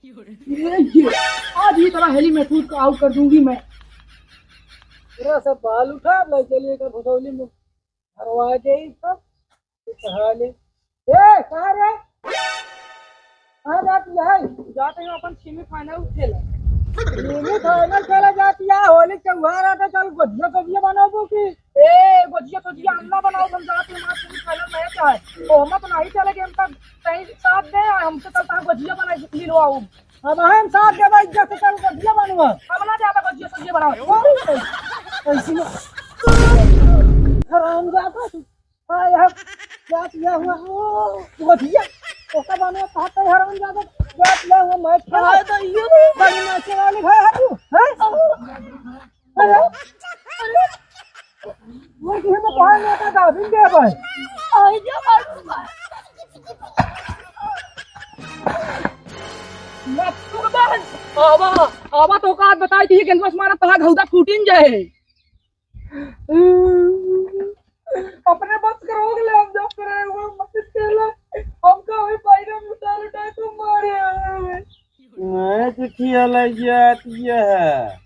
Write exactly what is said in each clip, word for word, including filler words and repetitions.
ये, ये, आज ही तरह हेली महफूज को आउट कर दूंगी मैं। पूरा सब बाल उठा ले, चलिए का भुसौली में भरवा दे सब। ये कहा ले। ए, कहाँ रे? कहाँ जाती है? जाते हैं अपन सेमीफाइनल खेला। सेमीफाइनल खेला जाती है, होली त्योहार आता, चल गोजिया सोजिया बनाबो की। ए, गोजिया सोजिया हम ना बनाओ, हम जाते हैं, हमारा सेमीफाइनल मैच है। तो हम तो नहीं चले, हम तक कहीं साथ दे, हमसे चलता है गोजिया बनाई लिलवाऊ। अब हम साथ देबा, इज्जत से चल गोजिया बनवा। हम ना जाबा गोजिया सोजिया बनावे। ऐसी में हरामजादा तू। हाँ, यार, क्या किया हुआ? गोजिया, ओका बनवा, कहाँ पे हरामजादा? क्या किया हुआ? मैच खेला। हाँ, तो ये बड़ी मैच वाली भाई है तू, हैं? अरे, अरे, वो किसी में पानी आता था, अभी दे भाई। आई जा, आई जा। लत्तू बस। आवा, आवा तो का बताई थी, गेंदवा से मारा, तहा घौदा फूटिन जाए। अपने बस के रोक ले, हम जब करे हुए मत खेला, हमका वही पायरे में उतार उठाए तो मारे। मैच खेला जात यह।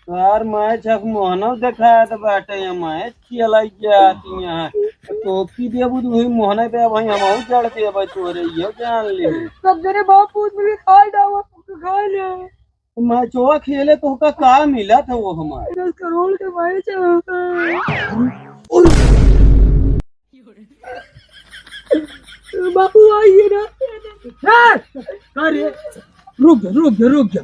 तोहार मैच हक मोहनव देखात बाटे, ये मैच खेला जात यह। टोपी देबू तो वही मोहने पे भाई हमहू जड़ देबे तोरे, इहो जान ले। सब जने बाप पूत मिलके खाए डावा, हमको खा ले। मैचवा खेले तो का, का मिला था वो हमारे? दस करोड़ के मैच है। बाबू आइए ना। ए, अरे, रुक जा, रुक जा, रुक जा।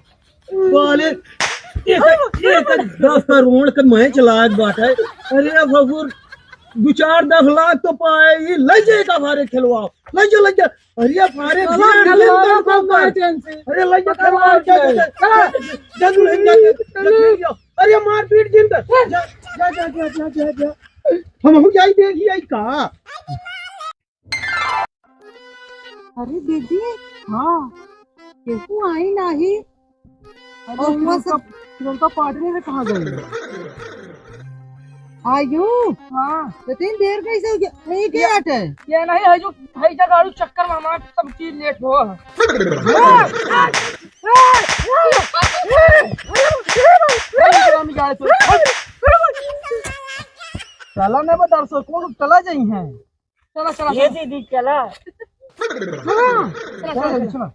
साले, एक, एक दस करोड़ के मैच लाग बाटे। अरे, ससुर, दो चार दस लाख तो पाए, ये ले जाए का हमारे खिलवाओ, ले जा, ले जा। अरे, हमारे तो भीड़ खिलवाओ जिंदर तो का ऊपर। मैच है। अरे, ले जा, खिलवाओ, खिलवाओ, जा, जा, जा। जा, जा, दुल्हन, जा, जा, जा, जा। अरे, मार पीट जिंदर। जा, जा, जा। हम, हम जाई देखी आई का। अरे दीदी, हाँ, केहू आई नाही। अरे और हुआ प्रियंका, सब प्रियंका पाटिल रे कहाँ गई? आयु, हाँ। तो तीन देर कैसे हो गया? नहीं क्या ये, आटे? ये नहीं है जो भाई जगाड़ू चक्कर में हमारा सब चीज लेट हो। चला ना बता सो, कौन चला जाई हैं? चला, चला, ये चला। दीदी, चला। हाँ, चला, चला, चला। चला।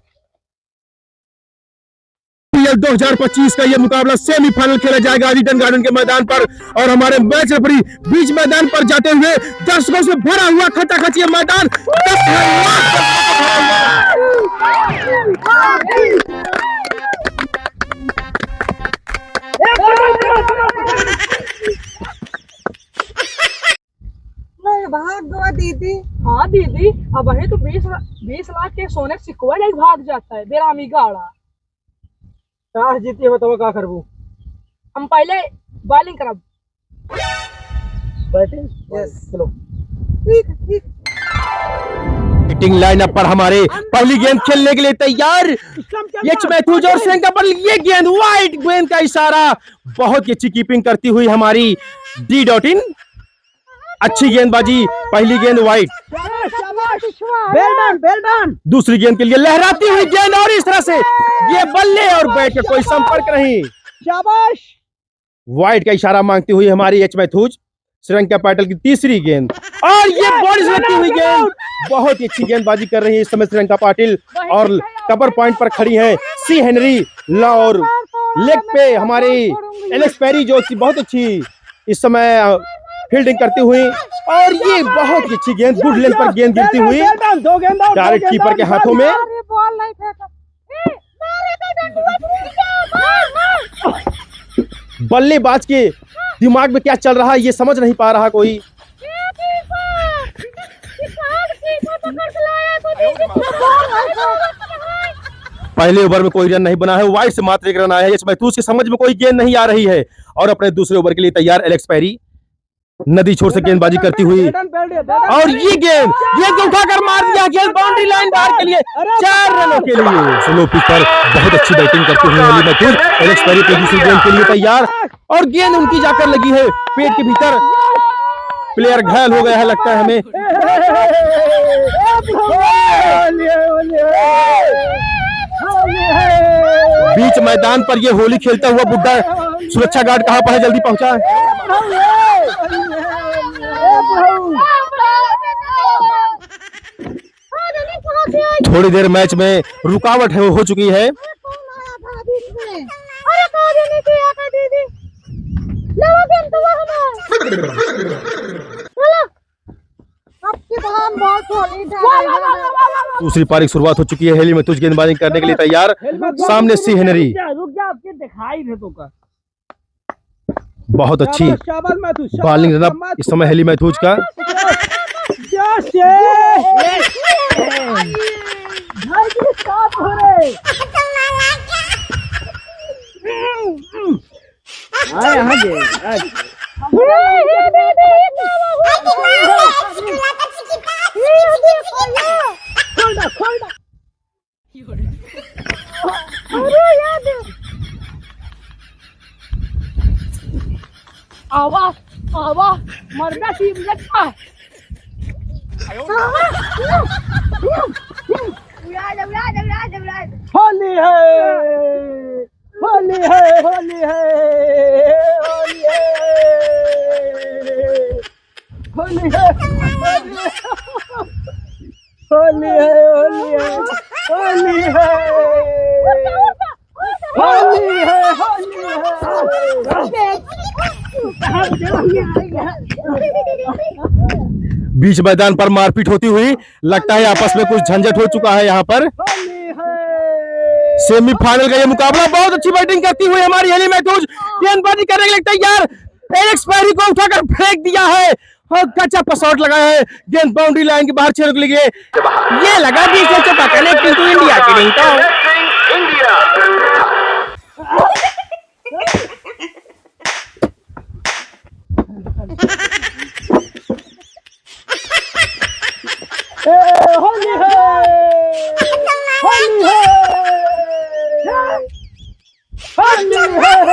पीएल दो हज़ार पच्चीस का ये मुकाबला सेमीफाइनल खेला जाएगा आज ईडन गार्डन के मैदान पर, और हमारे मैच रेफरी बीच मैदान पर जाते हुए दर्शकों से भरा हुआ खचाखच ये मैदान दस लाख दर्शकों से भरा हुआ। नहीं, भाग गवा दीदी। हाँ दीदी, अबहीं तो बीस ला-, बीस लाख के सोने के सिक्कवा लेके भाग जाता है, बेरामी गाड़ा। टॉस जीती है, बताओ का करबू? हम पहले बॉलिंग करब। बैटिंग? यस। चलो। ठीक, ठीक। बैटिंग लाइनअप पर हमारे पहली गेंद खेलने के लिए तैयार एच मैथ्यूज और श्रेयंका पाटिल, ये गेंद वाइड, गेंद का इशारा, बहुत ही अच्छी कीपिंग करती हुई हमारी डी डॉट इन। अच्छी गेंदबाजी, पहली गेंद वाइड। शाबाश, शाबाश। Well done, well done। दूसरी गेंद के लिए लहराती हुई गेंद और इस तरह से ये बल्ले और बैट का कोई संपर्क नहीं। शाबाश। वाइड का इशारा मांगती हुई हमारी एच मैथ्यूज। श्रेयंका पाटिल की तीसरी गेंद और ये बॉडी से लगती हुई गेंद। बहुत ही अच्छी गेंदबाजी कर रही है इस समय श्रेयंका पाटिल और कवर पॉइंट पर खड़ी है सी हेनरी लॉ और लेग पे हमारी एलेक्स पेरी जो कि बहुत अच्छी इस समय, अ, फील्डिंग करती हुई और ये बहुत ही अच्छी गेंद, गुड लेंथ पर गेंद गिरती हुई डायरेक्ट कीपर के हाथों में। अरे बॉल नहीं फेंका। ए, मारे तो डंडुआ टूट गया, मार, मार। बल्लेबाज के दिमाग में क्या चल रहा है, ये समझ नहीं पा रहा कोई। ए, कीपर, कीपर, कीपर पकड़ के लाया तो दीदी। पहले ओवर में कोई रन नहीं बना है, वाइड से मात्र एक रन आया है। एच मैथ्यूज की समझ में कोई गेंद नहीं आ रही है और अपने दूसरे ओवर के लिए तैयार एलेक्स पेरी नदी छोर से गेंदबाजी करती हुई और ये गेंद, गेंद को उठाकर मार दिया, गेंद बाउंड्री लाइन बाहर के लिए, चार रनों के लिए। स्लो पिच पर बहुत अच्छी बैटिंग करती हुई एली मैथ्यूज। एलेक्स पेरी अपनी दूसरी गेंद के लिए तैयार और गेंद उनकी जाकर लगी है पेट के भीतर। प्लेयर घायल हो गया है लगता है हमें। बीच मैदान पर ये होली खेलता हुआ बुड्ढा सुरक्षा गार्ड कहाँ पर है, जल्दी पहुंचा। थोड़ी देर मैच में रुकावट है, हो चुकी है। दूसरी पारी की शुरुआत हो चुकी है। हेली मैथुज गेंदबाजी करने के लिए तैयार। सामने सी हेनरी। रुक जा, रुक जा, आपके दिखाई दे तो का। बहुत अच्छी शाबाश, शाबाश मैथुज, शाबाश, बॉलिंग रनअप शाबाश। इस समय हेली मैथुज का। जय से। भाई जी, साफ हो रहे। हाँ, यहाँ जे, हाँ। खोल दो, खोल दो। अरे यार। आवा, आवा, मरना टीम लगा। उड़ा दे, उड़ा दे, उड़ा दे, उड़ा दे। होली है, होली है, होली है, होली है, होली है, होली है। होली है, होली है, होली है। होली है, होली है। बीच मैदान पर मारपीट होती हुई लगता है, आपस में कुछ झंझट हो चुका है यहाँ पर। होली है। सेमीफाइनल का ये मुकाबला, बहुत अच्छी बैटिंग करती हुई हमारी हेली मैथुज, गेंदबाजी करने के लिए तैयार। एलेक्स पैरी को उठाकर फेंक दिया है और गजब का शॉट लगा है, गेंद बाउंड्री लाइन के बाहर छेड़ने के लिए। ये लगा बीच में चौका, connecting to India, connecting to India. ए, होली है, होली है। होली है! होली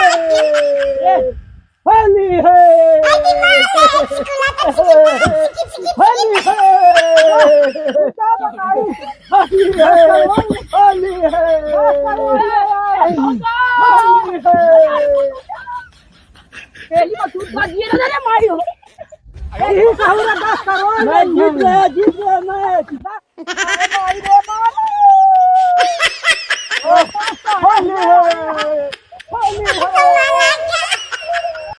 है! होली है! होली है! होली है! होली है! पहली बार टूट बात ये ना रे मारी हो। यही कहूँ रे, दस करोड़ मैं जीत गया, जीत गया मैं।